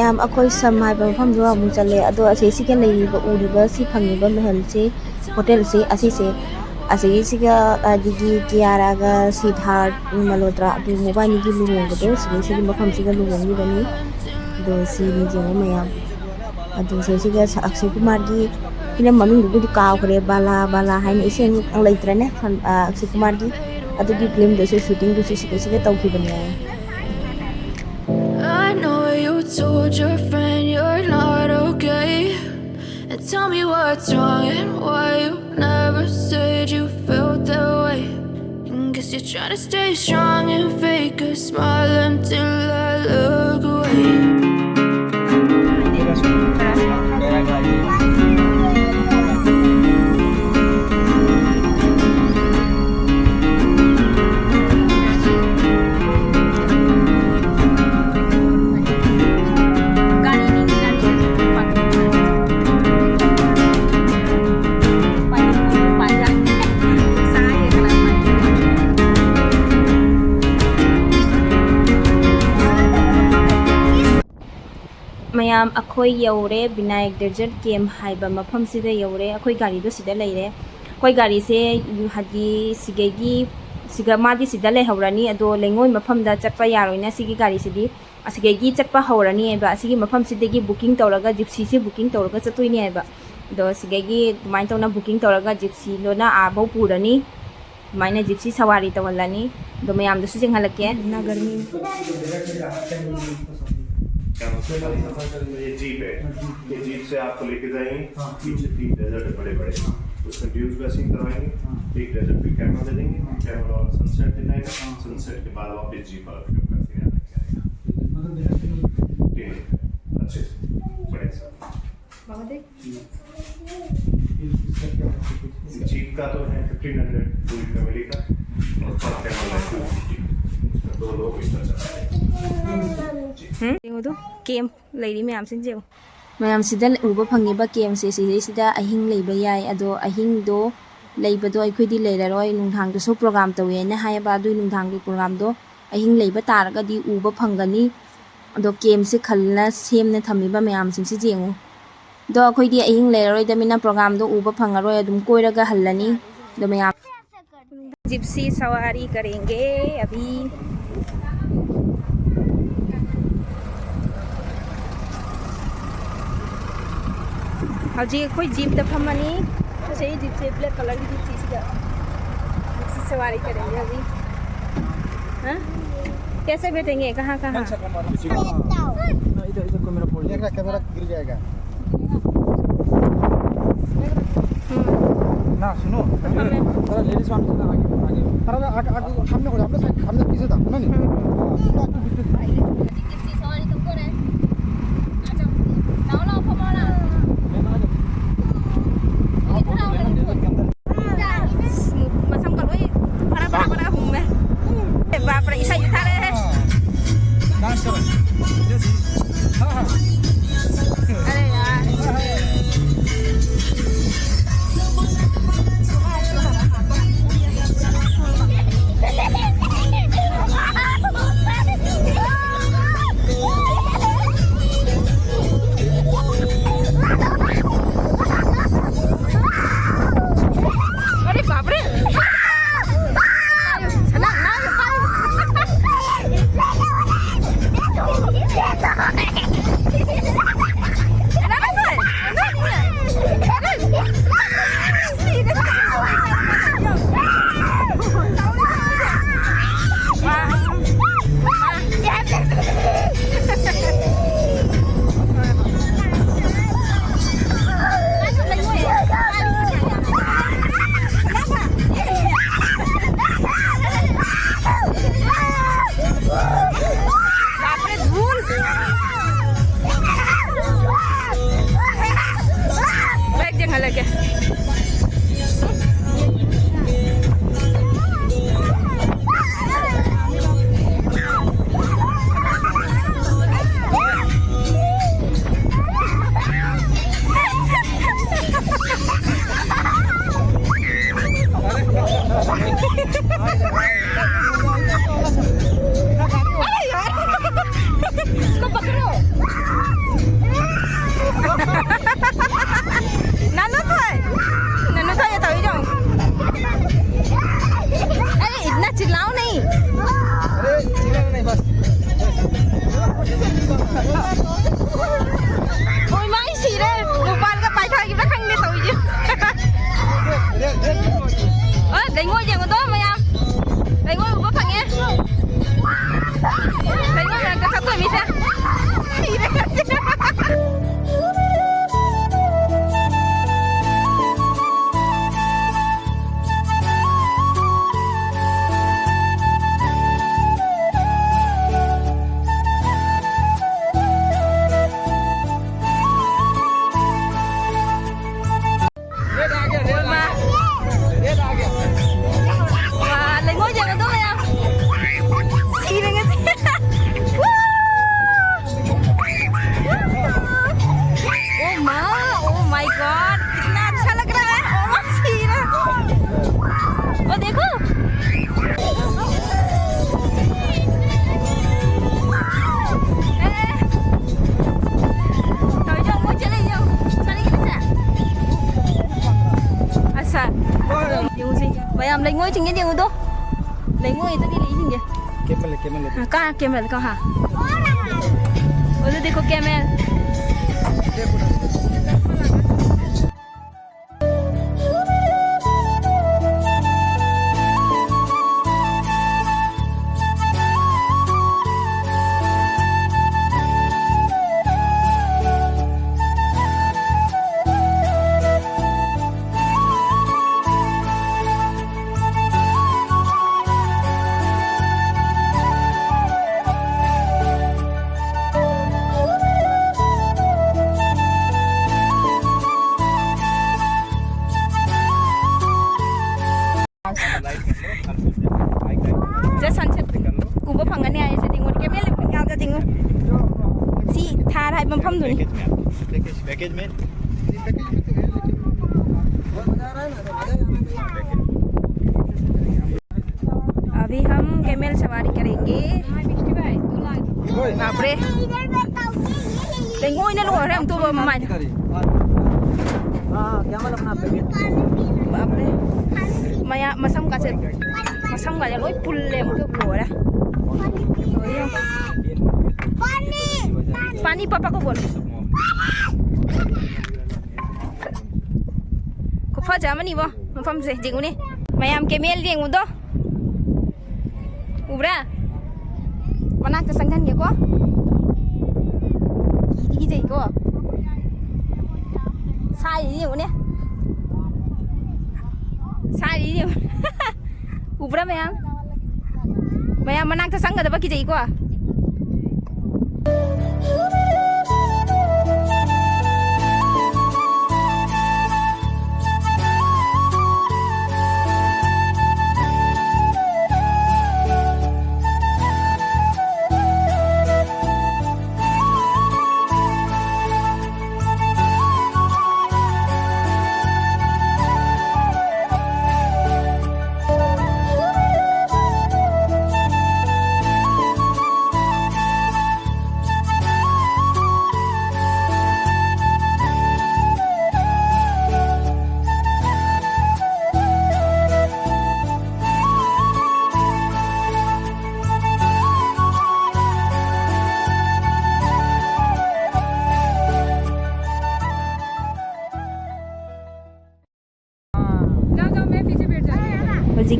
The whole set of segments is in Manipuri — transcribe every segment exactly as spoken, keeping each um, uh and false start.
ꯌꯥꯝ ꯑꯩꯈꯣꯏ ꯁꯝ ꯍꯥꯏꯕ ꯃꯐꯝꯗꯣ ꯑꯃꯨꯛ ꯆꯠꯂꯦ꯫ ꯑꯗꯣ ꯑꯁꯤꯁꯤꯒ ꯂꯩꯔꯤꯕ, ꯎꯔꯤꯕ, ꯁꯤ ꯐꯪꯉꯤꯕ ꯃꯍꯜꯁꯦ, ꯍꯣꯇꯦꯜꯁꯦ, ꯑꯁꯤꯁꯦ, ꯑꯁꯤꯒꯤꯁꯤꯒ, ꯑꯗꯒꯤ ꯀꯤꯌꯥꯔꯥꯒ ꯁꯤꯗꯥꯔꯠ ꯃꯜꯍꯣꯇ꯭ꯔꯥ ꯑꯗꯨ ꯃꯣꯕꯥꯏꯅꯤꯒꯤ ꯂꯨꯍꯣꯡꯕꯗꯣ ꯁꯤꯒꯤ, ꯁꯤꯒꯤ ꯃꯐꯝꯁꯤꯒ ꯂꯨꯍꯣꯡꯉꯤꯕꯅꯤ꯫ ꯑꯗꯣ ꯁꯤꯅꯤ ꯌꯦꯡꯉꯣ ꯃꯌꯥꯝ꯫ ꯑꯗꯣ ꯁꯤꯁꯤꯒ ꯑꯛꯁꯦ ꯀꯨꯃꯥꯔꯒꯤ ꯐꯤꯂꯝ ꯃꯃꯤꯡꯗꯨꯕꯨꯗꯤ ꯀꯥꯎꯈ꯭ꯔꯦ, ꯕꯥꯂꯥ ꯕꯥꯂꯥ ꯍꯥꯏꯅ ꯏꯁꯩ ꯑꯃꯈꯛ ꯂꯩꯇ꯭ꯔꯅꯦ, ꯑ, ꯑꯛꯁꯦ ꯀꯨꯃꯥꯔꯒꯤ꯫ ꯑꯗꯨꯒꯤ ꯐꯤꯂꯝꯗꯨꯁꯨ ꯁꯨꯇꯤꯡꯗꯨꯁꯨ ꯁꯤꯗꯩꯁꯤꯗ ꯇꯧꯈꯤꯕꯅꯦ꯫ I know you told your friend you're not okay. And tell me what's wrong and why you never said you felt that way. And guess you're trying to stay strong and fake a smile until I look away. ꯃꯌꯥꯝ, ꯑꯩꯈꯣꯏ ꯌꯧꯔꯦ, ꯕꯤꯅꯥꯌꯛ ꯗꯦꯖꯔꯠ ꯀꯦꯝꯞ ꯍꯥꯏꯕ ꯃꯐꯝꯁꯤꯗ ꯌꯧꯔꯦ꯫ ꯑꯩꯈꯣꯏ ꯒꯥꯔꯤꯗꯣ ꯁꯤꯗ ꯂꯩꯔꯦ꯫ ꯑꯩꯈꯣꯏ ꯒꯥꯔꯤꯁꯦ, ꯍꯥꯏꯗꯤ, ꯁꯤꯒꯩꯒꯤ, ꯁꯤꯒ, ꯃꯥꯗꯤ ꯁꯤꯗ ꯂꯩꯍꯧꯔꯅꯤ, ꯑꯗꯣ ꯂꯩꯉꯣꯏ ꯃꯐꯝꯗ ꯆꯠꯄ ꯌꯥꯔꯣꯏꯅ ꯁꯤꯒꯤ ꯒꯥꯔꯤꯁꯤꯗꯤ ꯑꯁꯤꯒꯩꯒꯤ ꯆꯠꯄ ꯍꯧꯔꯅꯤꯕ꯫ ꯑꯁꯤꯒꯤ ꯃꯐꯝꯁꯤꯗꯒꯤ ꯕꯨꯀꯤꯡ ꯇꯧꯔꯒ, ꯖꯤꯞꯁꯤꯁꯦ ꯕꯨꯀꯤꯡ ꯇꯧꯔꯒ ꯆꯠꯇꯣꯏꯅꯦꯕ꯫ ꯑꯗꯣ ꯁꯤꯒꯩꯒꯤ ꯑꯗꯨꯃꯥꯏꯅ ꯇꯧꯅ ꯕꯨꯀꯤꯡ ꯇꯧꯔꯒ ꯖꯤꯞꯁꯤꯗꯨꯅ ꯑꯥꯐꯧ ꯄꯨꯔꯅꯤ꯫ ꯑꯗꯨꯃꯥꯏꯅ ꯖꯤꯞꯁꯤ ꯁꯋꯥꯔꯤ ꯇꯧꯍꯜꯂꯅꯤ꯫ ꯑꯗꯣ ꯃꯌꯥꯝꯗꯁꯨ ꯌꯦꯡꯍꯜꯂꯛꯀꯦ꯫ क्या नाम है? ये जीप है। ये जीप से आपको लेके जाएंगे। पीछे तीन डेजर्ट है बड़े बड़े, उसमें ड्यून्स ड्रेसिंग करवाएंगे। एक डेजर्ट पे कैमरा दे देंगे, कैमरा वाला सनसेट दिखाएगा। सनसेट के बाद वापस जीप वाला पिकअप करके यहाँ लेके आएगा। तीन दिन। अच्छे से, बढ़िया सर। जीप का तो है फिफ्टीन हंड्रेड पूरी फैमिली का, और पर कैमरा है टू फिफ्टी। उसमें दो लोग इतना चला है। ꯎꯝ? ꯌꯦꯡꯉꯨꯗꯨ, ꯀꯦꯝꯞ ꯂꯩꯔꯤ ꯃꯌꯥꯝꯁꯤꯡꯁꯦ ꯌꯦꯡꯉꯨ꯫ ꯃꯌꯥꯝꯁꯤꯗ ꯎꯕ ꯐꯪꯉꯤꯕ ꯀꯦꯝꯞꯁꯦ, ꯁꯤꯗꯩꯁꯤꯗ ꯑꯍꯤꯡ ꯂꯩꯕ ꯌꯥꯏ꯫ ꯑꯗꯣ ꯑꯍꯤꯡꯗꯣ ꯂꯩꯕꯗꯣ ꯑꯩꯈꯣꯏꯗꯤ ꯂꯩꯔꯔꯣꯏ, ꯅꯨꯡꯗꯥꯡꯗꯁꯨ ꯄ꯭ꯔꯣꯒ꯭ꯔꯥꯝ ꯇꯧꯋꯦꯅ ꯍꯥꯏꯌꯦꯕ꯫ ꯑꯗꯨꯏ ꯅꯨꯡꯗꯥꯡꯒꯤ ꯄ꯭ꯔꯣꯒ꯭ꯔꯥꯝꯗꯣ ꯑꯍꯤꯡ ꯂꯩꯕ ꯇꯥꯔꯒꯗꯤ ꯎꯕ ꯐꯪꯒꯅꯤ꯫ ꯑꯗꯣ ꯀꯦꯝꯁꯦ ꯈꯜꯂ ꯁꯦꯝꯅ ꯊꯝꯃꯤꯕ ꯃꯌꯥꯝꯁꯤꯡꯁꯤ ꯌꯦꯡꯉꯨ꯫ ꯑꯗꯣ ꯑꯩꯈꯣꯏꯗꯤ ꯑꯍꯤꯡ ꯂꯩꯔꯔꯣꯏꯗꯕꯅꯤꯅ ꯄ꯭ꯔꯣꯒꯥꯝꯗꯣ ꯎꯕ ꯐꯪꯉꯔꯣꯏ, ꯑꯗꯨꯝ ꯀꯣꯏꯔꯒ ꯍꯜꯂꯅꯤ꯫ ꯑꯗꯣ ꯃꯌꯥꯝ जिप्सी सवारी करेंगे अभी। ꯍꯧꯖꯤꯛ ꯑꯩꯈꯣꯏ ꯖꯤꯞꯇ ꯐꯝꯃꯅꯤ꯫ ꯉꯁꯥꯏ ꯖꯤꯞꯁꯦ ꯕ꯭ꯂꯦꯛ ꯀꯂꯔꯒꯤ ꯖꯤꯞꯁꯤꯁꯤꯗ ꯖꯤꯞꯁꯤ ꯁꯋꯥꯔꯤ ꯀꯔꯦꯡꯒꯦ ꯍꯧꯖꯤꯛ꯫ ꯍꯥ? कैसे बैठेंगे? कहाँ कहाँ? इधर, इधर को मेरा फोन। देख रहा, कैमरा गिर जाएगा। ना सुनो, थोड़ा लेडीज सामने से ना आगे, आगे। थोड़ा ना आगे, आगे सामने हो जा, हमने साइड, हमने पीछे था ना, नहीं। हाँ, थोड़ा आगे पीछे। ꯃꯁꯝꯒ ꯂꯣꯏ ꯐꯔꯥ ꯐꯔꯥ ꯐꯔꯥ ꯍꯨꯝꯃꯦ꯫ ꯑꯦ ꯕꯥꯞ ꯔꯦ, ꯏꯁꯩ ꯊꯥꯔꯛꯑꯦ꯫ ꯗꯥꯟꯁ ꯇꯧꯔꯣ꯫ ꯍꯥ, ꯍꯥ꯫ ꯑꯔꯦ ꯌꯥꯔ꯫ ꯌꯦꯡꯉꯨꯗꯣ꯫ ꯂꯩꯉꯣꯏꯗꯒꯤ ꯂꯩꯁꯤꯡꯁꯦ꯫ ꯀꯦꯃꯦꯜ ꯂꯩ, ꯀꯦꯃꯦꯜ ꯂꯩ꯫ ꯀꯥ ꯀꯦꯃꯦꯜ ꯀꯥ ꯍꯥ꯫ ꯑꯗꯨꯗꯤ ꯀꯣ ꯀꯦꯃꯦꯜ꯫ ꯁꯟꯁꯦꯠ ꯎꯕ ꯐꯪꯒꯅꯤ ꯍꯥꯏꯁꯤꯗꯤ ꯉꯣꯟ ꯀꯦꯃꯦꯜ ꯌꯥꯗꯗꯤ ꯉꯣ꯫ ꯁꯤ ꯊꯥꯔ ꯍꯥꯏꯕ ꯃꯐꯝꯗꯨꯅꯤ꯫ अभी हम कैमल सवारी करेंगे। बाप रे। ꯂꯩꯉꯣꯏꯅ ꯂꯣꯏꯔꯦ ꯑꯃꯨꯛꯇꯣꯏꯕ ꯃꯃꯥꯏꯗ꯫ हाँ, कैमल अपना पैकेट। बाप रे। ꯃꯌꯥ ꯃꯁꯝ ꯀꯥꯁꯦ ꯃꯁꯝ ꯀꯥꯁꯦ ꯂꯣꯏ ꯄꯨꯜꯂꯦ ꯑꯃꯨꯛꯇꯣꯏꯕ ꯂꯣꯏꯔꯦ꯫ पानी पापा को बोलो। ꯈꯨꯐꯖ ꯑꯃꯅꯤꯕꯣ ꯃꯐꯝꯁꯦ ꯌꯦꯡꯉꯨꯅꯦ꯫ ꯃꯌꯥꯝ ꯀꯦꯃꯦꯜ ꯌꯦꯡꯉꯨꯗꯣ꯫ ꯎꯕ꯭ꯔꯥ? ꯃꯅꯥꯛꯇ ꯆꯪꯁꯟꯒꯦꯀꯣ꯫ ꯀꯤꯗꯤ ꯀꯤꯖꯩꯀꯣ꯫ ꯁꯥꯏꯔꯤꯁꯤ ꯌꯦꯡꯉꯨꯅꯦ꯫ ꯁꯥꯏꯔꯤꯁꯤ ꯌꯦꯡꯉꯨ꯫ ꯎꯕ꯭ꯔꯥ ꯃꯌꯥꯝ? ꯃꯌꯥꯝ ꯃꯅꯥꯛꯇ ꯆꯪꯒꯗꯕ ꯀꯤꯖꯩꯀꯣ꯫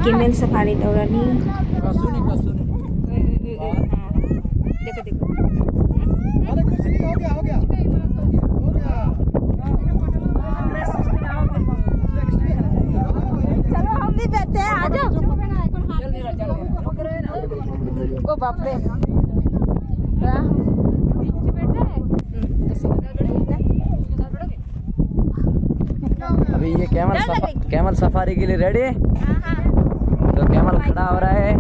कैमल सफारी दौरानी। देखो, देखो। अरे कुछ नहीं, हो गया, हो गया। हो गया। चलो, हम भी बैठते हैं, आ जाओ। ओ बाप रे। हाँ। अभी ये कैमल डर सफा-, लगे। कैमल सफारी के लिए रेडी है। हाँ, हाँ। तो कैमल खड़ा हो रहा है।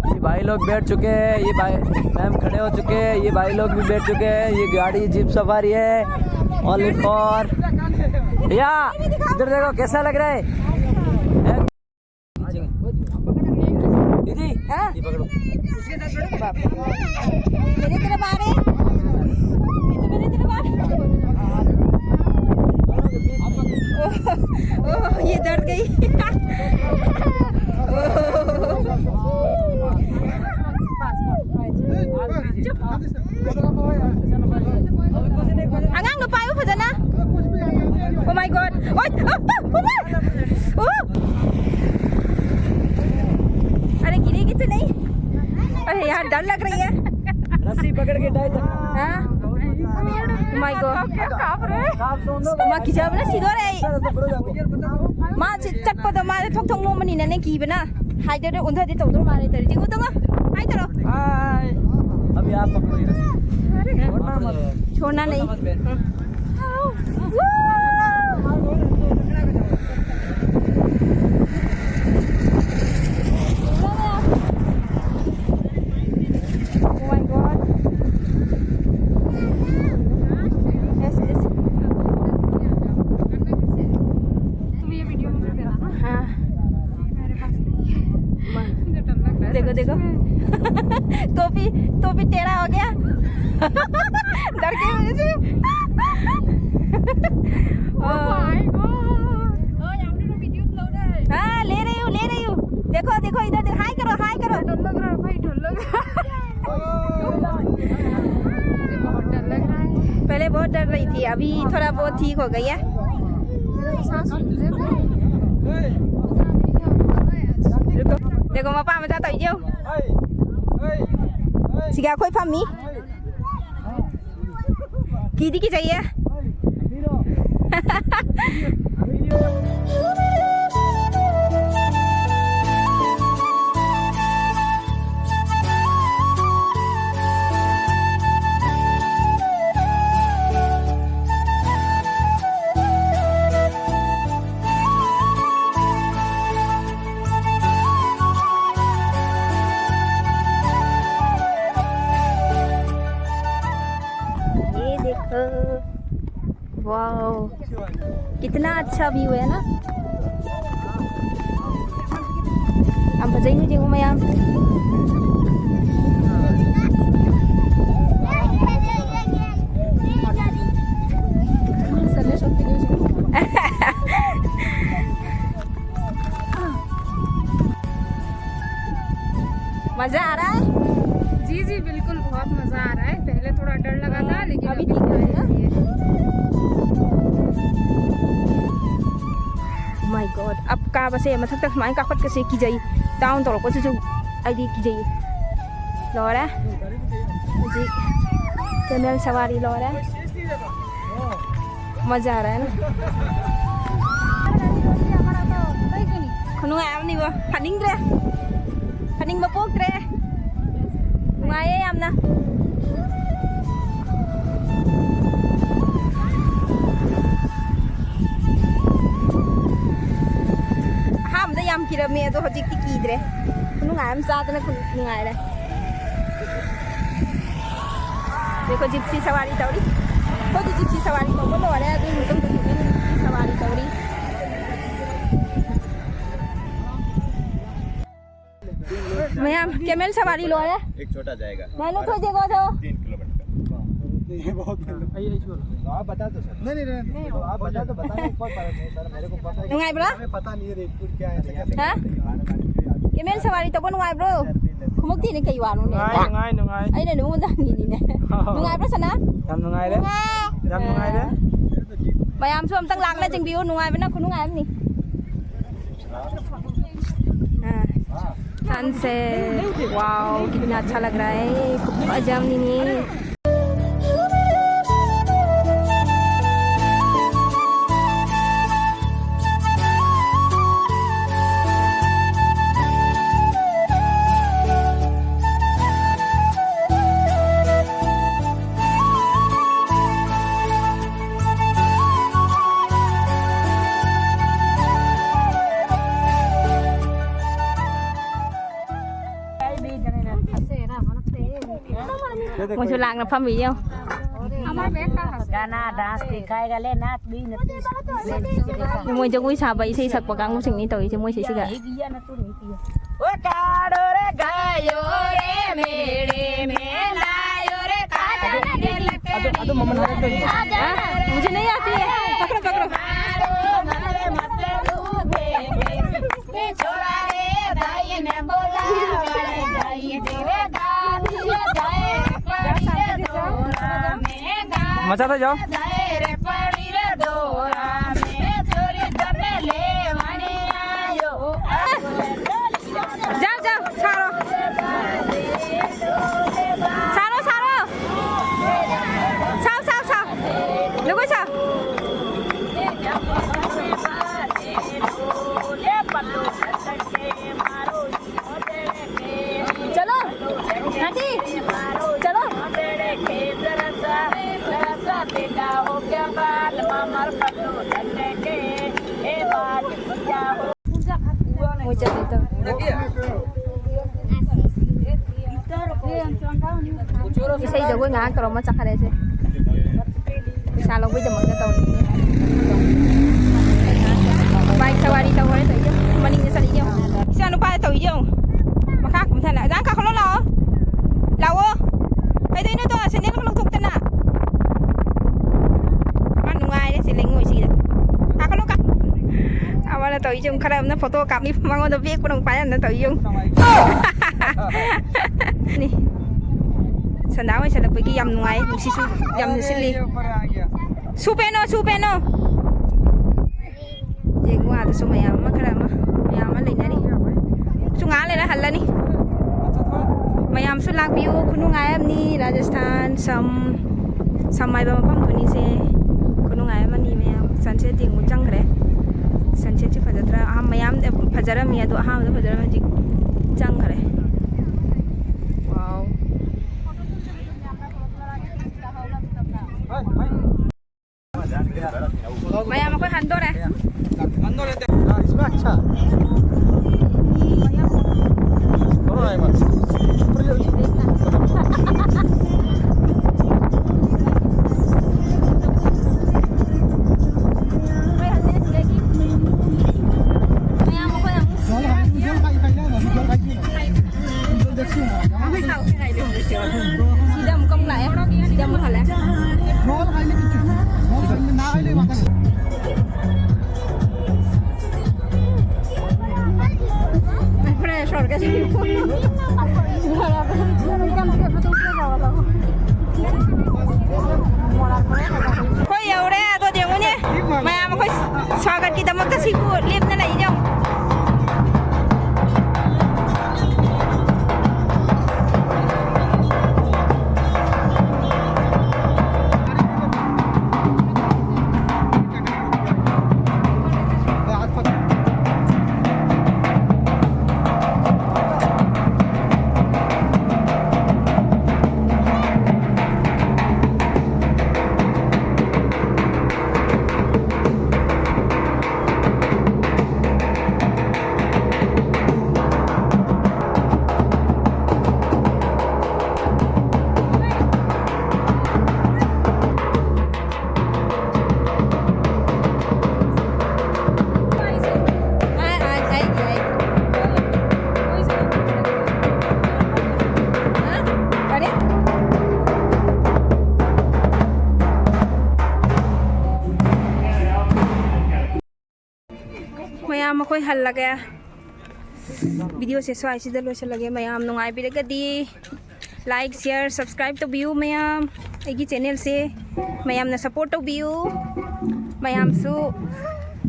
ये भाई लोग बैठ चुके हैं, ये भाई मैम खड़े हो चुके हैं, ये भाई लोग भी बैठ चुके हैं। ये गाड़ी जीप सफारी है, ओनली फॉर। भैया, इधर देखो, कैसा लग रहा है? दीदी, हाँ? ये पकड़ो। मेरी तरफ आ रहे हैं। ये तो मेरी तरफ आ रहे हैं। ओह, ओह, ये डर गई। ओह। ꯑꯉꯥꯡꯗꯣ ꯄꯥꯏꯌꯨ ꯐꯖꯅ꯫ Oh my God. ꯑꯣꯏ, ꯑ, ꯑ, ꯑ, ꯑ. ꯑꯣ. अरे, गिरेगी तो नहीं? अरे यार, डर लग रही है। रस्सी पकड़ के टाइट। हाँ? Oh my God. ꯃꯥ ꯀꯤꯖꯕꯅ ꯁꯤꯗꯣꯔꯦ ꯑꯩ꯫ ꯃꯥꯁꯦ ꯆꯠꯄꯗ ꯃꯥꯁꯦ ꯊꯣꯛ ꯊꯣꯛ ꯅꯣꯝꯕꯅꯤꯅꯅꯦ ꯀꯤꯕꯅ꯫ ꯍꯥꯏꯗꯔꯦ, ꯎꯟꯊꯗꯤ ꯇꯧꯗꯧ ꯃꯥꯜꯂꯦ ꯇꯧꯔꯤ꯫ ꯇꯤꯡꯉꯨ, ꯇꯤꯡꯉꯨ꯫ ꯍꯥꯏꯗꯔꯣ꯫ ꯍꯥꯏ꯫ ꯑꯕꯤ, ꯑꯥꯞ ꯄꯀꯣ ꯌꯦ ꯔꯁꯤ. छोड़ना मत। छोड़ना नहीं। Oh my God. Yes, yes. तुम ये वीडियो मुझे देना ना। हाँ। मेरे पास नहीं है। मुझे डर लग रहा है देखो, सच देखो। में। टोपी, टोपी टेढ़ा हो गया। डर के वजह से। Oh my God। हाँ, ले रही हूँ, ले रही हूँ। देखो, देखो, इधर देखो, हाय करो, हाय करो। डर लग रहा है भाई, डर लग रहा है। मुझे बहुत डर लग रहा है। पहले बहुत डर रही थी, अभी थोड़ा बहुत ठीक हो गई है। सांस फूल रहे हैं। देखो, ꯃꯄꯥ ꯃꯆꯥ ꯇꯧꯔꯤꯁꯦ ꯌꯦꯡꯉꯨ꯫ ꯁꯤꯒ ꯑꯩꯈꯣꯏ ꯐꯝꯃꯤ꯫ ꯀꯤꯗꯤ ꯀꯤꯖꯩꯌꯦ꯫ ये देखो, वाओ, कितना अच्छा व्यू है ना। ꯌꯥꯝ ꯐꯖꯩ, ꯍꯧꯖꯤꯛ ꯃꯌꯥꯝ꯫ मजा आ रहा है? जी, जी, बिल्कुल, बहुत मजा आ रहा है। पहले थोड़ा डर लगा था, लेकिन अभी अभी ठीक है ना? ठीक है। My God, अब ꯀꯥꯕꯁꯦ, ꯃꯊꯛꯇ ꯁꯨꯃꯥꯏꯅ ꯀꯥꯈꯠꯀꯁꯦ ꯀꯤꯖꯩ꯫ Down ꯇꯧꯔꯛꯄꯁꯤꯁꯨ ꯑꯩꯗꯤ ꯀꯤꯖꯩ꯫ ꯂꯣꯏꯔꯦ꯫ ꯍꯧꯖꯤꯛ camel ꯁꯋꯥꯔꯤ ꯂꯣꯏꯔꯦ꯫ ꯃꯖꯥ ꯑꯥ ꯔꯥ ꯍꯥꯏ ꯅꯥ? ꯈꯨꯅꯨꯡꯉꯥꯏ ꯑꯃꯅꯤꯕꯣ꯫ ꯐꯅꯤꯡꯗ꯭ꯔꯦ꯫ ꯐꯅꯤꯡꯕ ꯄꯣꯛꯇ꯭ꯔꯦ꯫ ꯅꯨꯡꯉꯥꯏꯌꯦ ꯌꯥꯝꯅ꯫ ꯑꯍꯥꯟꯕꯗ ꯌꯥꯝ ꯀꯤꯔꯝꯃꯦ, ꯑꯗꯣ ꯍꯧꯖꯤꯛꯇꯤ ꯀꯤꯗ꯭ꯔꯦ꯫ ꯈꯨꯅꯨꯡꯉꯥꯏ ꯑꯃ ꯆꯥꯗꯅ ꯈꯨ-, ꯅꯨꯡꯉꯥꯏꯔꯦ꯫ ꯑꯩꯈꯣꯏ ꯖꯤꯞꯁꯤ ꯁꯋꯥꯔꯤ ꯇꯧꯔꯤ꯫ ꯑꯩꯈꯣꯏꯗꯤ ꯖꯤꯞꯁꯤ ꯁꯋꯥꯔꯤ ꯇꯧꯕ ꯂꯣꯏꯔꯦ꯫ ꯑꯗꯨꯒꯤ ꯃꯇꯨꯡꯗ ꯖꯤꯞꯁꯤ ꯁꯋꯥꯔꯤ ꯇꯧꯔꯤ꯫ ꯃꯌꯥꯝ, camel ꯁꯋꯥꯔꯤ ꯂꯣꯏꯔꯦ꯫ एक छोटा जाएगा। ꯃꯌꯥꯝ ꯂꯧꯊꯣꯛ ꯌꯦꯡꯉꯣ ꯑꯗꯣ꯫ तीन किलोमीटर। ये बहुत आप बता दो सर। नहीं, नहीं, नहीं, नहीं, आप बता दो, बताने में कोई फर्क नहीं सर, मेरे को पता है। ꯅꯨꯡꯉꯥꯏꯕ꯭ꯔꯥ? हमें पता नहीं है रेडपुर क्या है, ऐसा कैसे ꯍꯥ? Camel ꯁꯋꯥꯔꯤ ꯇꯧꯕ ꯅꯨꯡꯉꯥꯏꯕ꯭ꯔꯣ? ꯈꯨꯃꯨꯛꯇꯤꯅꯦ ꯀꯩ ꯋꯥꯅꯣꯅꯦ? ꯅꯨꯡꯉꯥꯏ, ꯅꯨꯡꯉꯥꯏ, ꯅꯨꯡꯉꯥꯏ꯫ ꯑꯩꯅ ꯅꯉꯣꯟꯗ ꯍꯪꯉꯤꯅꯤꯅꯦ꯫ ꯅꯨꯡꯉꯥꯏꯕ꯭ꯔꯥ ꯁꯅꯥ? ꯌꯥꯝ ꯅꯨꯡꯉꯥꯏꯔꯦ꯫ ꯌꯥꯝ ꯅꯨꯡꯉꯥꯏꯔꯦ꯫ ꯃꯌꯥꯝꯁꯨ ꯑꯝꯇꯪ ꯂꯥꯛꯅ ꯆꯤꯡꯕꯤꯌꯨ, ꯅꯨꯡꯉꯥꯏꯕꯅ ꯈꯨꯅꯨꯡꯉꯥꯏ ꯑꯃꯅꯤ꯫ हाँ। सनसेट, वाओ, कितना अच्छा लग रहा है। खूब अजब नहीं है। ꯃꯣꯏꯁꯨ ꯂꯥꯡꯅ ꯐꯝꯃꯤ ꯌꯦꯡꯉꯣ꯫ गाना डांस दिखाएगा, ले नाच भी नच। ꯃꯣꯏ ꯖꯒꯣꯏ ꯁꯥꯕ, ꯏꯁꯩ ꯁꯛꯄ ꯀꯥꯡꯕꯨꯁꯤꯡꯅꯤ ꯇꯧꯔꯤꯁꯦ ꯃꯣꯏ ꯁꯤꯁꯤꯒ꯫ ओ काड़ो रे गायो रे मेले में लायो रे काड़ो रे। हाँ? मुझे नहीं आती है। पकड़ो, पकड़ो। छोड़ा रे दाई ने बोला, दाई देवे गाली, दाई रे पड़ी रे डोरा में, मचा तो जाओ। दाई रे पड़ी रे डोरा में, चोरी करने ले वाणी आयो। जाओ, जाओ, सारो। सारो, सारो। साओ, साओ, साओ। लुगो साओ। चलो, नाती, चलो। ꯏꯁꯩ ꯖꯒꯣꯏ ꯉꯥꯏꯍꯥꯛ ꯇꯧꯔꯝꯃ ꯆꯠꯈ꯭ꯔꯦ ꯁꯦ꯫ ꯄꯩꯁꯥ ꯂꯧꯕꯩꯗꯃꯛꯇ ꯇꯧꯔꯤꯅꯦ꯫ ꯕꯥꯏꯛ ꯁꯋꯥꯔꯤ ꯇꯧꯈꯔꯦ ꯇꯧꯔꯤꯁꯦ꯫ ꯃꯅꯤꯡꯗ ꯆꯠꯂꯤ ꯌꯦꯡꯉꯣ꯫ ꯏꯆꯥ ꯅꯨꯄꯥꯗ ꯇꯧꯔꯤ ꯌꯦꯡꯉꯣ꯫ ꯃꯈꯥ ꯀꯨꯝꯊꯅ꯫ ꯑꯗꯥ ꯀꯥꯈꯠꯂꯣ ꯂꯥꯛꯑꯣ꯫ ꯂꯥꯛꯑꯣ꯫ ꯀꯩꯗꯧꯅꯣ ꯇꯣ? ꯁꯦꯟꯗꯜ ꯂꯧꯊꯣꯛꯇꯅ꯫ ꯃꯥ ꯅꯨꯡꯉꯥꯏꯔꯦ ꯁꯤ ꯂꯩꯉꯣꯏꯁꯤꯗ꯫ ꯀꯥꯈꯠꯂꯣ ꯀꯥ-, ꯑꯃꯅ ꯇꯧꯔꯤ ꯌꯦꯡꯉꯨ꯫ ꯈꯔ ꯑꯃꯅ ꯐꯣꯇꯣ ꯀꯥꯞꯅꯤ꯫ ꯃꯉꯣꯟꯗ ꯕꯦꯛ ꯄꯨꯔꯥ ꯄꯥꯏꯍꯟꯗ ꯇꯧꯔꯤ ꯌꯦꯡꯉꯨ꯫ ꯅꯤ꯫ ꯁꯟꯗꯥ ꯑꯣꯏꯁꯜꯂꯛꯄꯒꯤ ꯌꯥꯝ ꯅꯨꯡꯉꯥꯏ꯫ ꯅꯨꯡꯁꯤꯠꯁꯨ ꯌꯥꯝꯅ ꯁꯤꯠꯂꯤ꯫ ꯁꯨ ꯄꯦꯅꯣ, ꯁꯨ ꯄꯦꯅꯣ꯫ ꯌꯦꯡꯉꯨ ꯑꯥꯗꯁꯨ ꯃꯌꯥꯝ ꯑꯃ ꯈꯔ ꯑꯃ꯫ ꯃꯌꯥꯝ ꯑꯃ ꯂꯩꯅꯔꯤ꯫ ꯁꯨ ꯉꯥꯏꯍꯥꯛ ꯂꯩꯔ ꯍꯜꯂꯅꯤ꯫ ꯃꯌꯥꯝꯁꯨ ꯂꯥꯛꯄꯤꯌꯨ, ꯈꯨꯅꯨꯡꯉꯥꯏ ꯑꯃꯅꯤ꯫ ꯔꯥꯖꯁꯊꯥꯟ ꯁꯝ, ꯁꯝ ꯍꯥꯏꯕ ꯃꯐꯝꯗꯨꯅꯤꯁꯦ꯫ ꯈꯨꯅꯨꯡꯉꯥꯏ ꯑꯃꯅꯤ ꯃꯌꯥꯝ꯫ Sunset ꯌꯦꯡꯉꯨ ꯆꯪꯈ꯭ꯔꯦ꯫ Sunsetꯁꯦ ꯐꯖꯗ꯭ꯔꯥ? ꯑꯍꯥꯟꯕ ꯃꯌꯥꯝ ꯐꯖꯔꯝꯃꯤ, ꯑꯗꯣ ꯑꯍꯥꯟꯕꯗ ꯐꯖꯔꯝꯃꯤ, ꯍꯧꯖꯤꯛ ꯆꯪꯈ꯭ꯔꯦ꯫ Wow. ꯃꯌꯥꯝ ꯑꯩꯈꯣꯏ ꯍꯟꯗꯣꯔꯦ꯫ इसमें अच्छा। थोड़ा है बस। ꯃꯌꯥꯝ ꯑꯩꯈꯣꯏ ꯑꯃꯨꯛ ꯁꯤꯗ ꯑꯃꯨꯛꯀ ꯑꯃꯨꯛ ꯂꯥꯛꯑꯦ꯫ ꯁꯤꯗ ꯑꯃꯨꯛ ꯍꯜꯂꯦ꯫ ꯐ꯭ꯔꯦꯁ ꯑꯣꯏꯔꯒ ꯁꯤ꯫ ꯑꯩꯈꯣꯏ ꯌꯧꯔꯦ꯫ ꯑꯗꯣ ꯌꯦꯡꯉꯨꯅꯦ, ꯃꯌꯥꯝ ꯑꯩꯈꯣꯏ ꯁ꯭ꯋꯥꯒꯠꯀꯤꯗꯃꯛꯇ ꯁꯤꯕꯨ ꯂꯦꯞꯅ ꯂꯩ ꯌꯦꯡꯉꯨ꯫ ꯃꯌꯥꯝ ꯑꯩꯈꯣꯏ ꯍꯜꯂꯒꯦ꯫ Videoꯁꯦ ꯁ꯭ꯋꯥꯏꯁꯤꯗ ꯂꯣꯏꯁꯤꯜꯂꯒꯦ꯫ ꯃꯌꯥꯝ ꯅꯨꯡꯉꯥꯏꯕꯤꯔꯒꯗꯤ like, share, subscribe ꯇꯧꯕꯤꯌꯨ ꯃꯌꯥꯝ꯫ ꯑꯩꯒꯤ channelꯁꯦ ꯃꯌꯥꯝꯅ support ꯇꯧꯕꯤꯌꯨ꯫ ꯃꯌꯥꯝꯁꯨ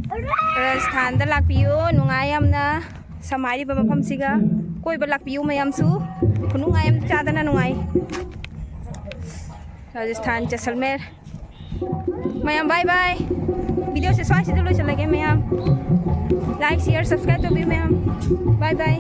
ꯔꯥꯖꯁꯊꯥꯟꯗ ꯂꯥꯛꯄꯤꯌꯨ, ꯅꯨꯡꯉꯥꯏ ꯌꯥꯝꯅ꯫ ꯁꯝ ꯍꯥꯏꯔꯤꯕ ꯃꯐꯝꯁꯤꯒ ꯀꯣꯏꯕ ꯂꯥꯛꯄꯤꯌꯨ ꯃꯌꯥꯝꯁꯨ꯫ ꯈꯨꯅꯨꯡꯉꯥꯏ ꯑꯃ ꯆꯥꯗꯅ ꯅꯨꯡꯉꯥꯏ꯫ ꯔꯥꯖꯁꯊꯥꯟ, ꯖꯦꯁꯜꯃꯦꯔ꯫ ꯃꯌꯥꯝ, bye bye꯫ ꯚꯤꯗꯤꯑꯣꯁꯦ ꯁ꯭ꯋꯥꯏꯁꯤꯗ ꯂꯣꯏꯁꯤꯜꯂꯒꯦ ꯃꯌꯥꯝ꯫ Like, share, subscribe ꯇꯧꯕꯤꯌꯨ ꯃꯌꯥꯝ꯫ Bye bye꯫